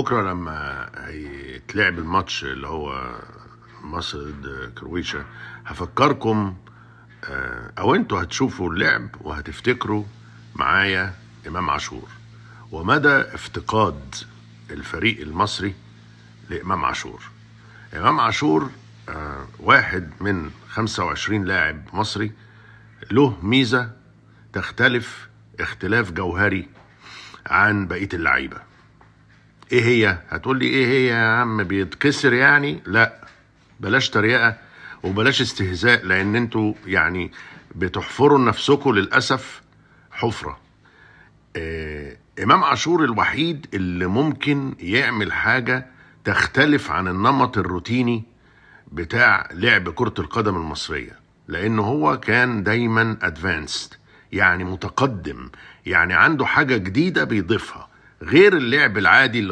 بكره لما هيتلعب الماتش اللي هو مصر ضد كرواتيا هفكركم، او انتوا هتشوفوا اللعب وهتفتكروا معايا امام عاشور ومدى افتقاد الفريق المصري لامام عاشور. امام عاشور واحد من 25 لاعب مصري له ميزة تختلف اختلاف جوهري عن بقية اللعيبة. ايه هي؟ هتقول لي ايه هي يا عم، بيتكسر يعني؟ لا، بلاش تريقه وبلاش استهزاء، لان انتوا يعني بتحفروا لنفسكم للاسف حفره. امام عاشور الوحيد اللي ممكن يعمل حاجة تختلف عن النمط الروتيني بتاع لعب كرة القدم المصرية، لأنه هو كان دايما advanced، يعني متقدم، يعني عنده حاجة جديدة بيضيفها غير اللعب العادي اللي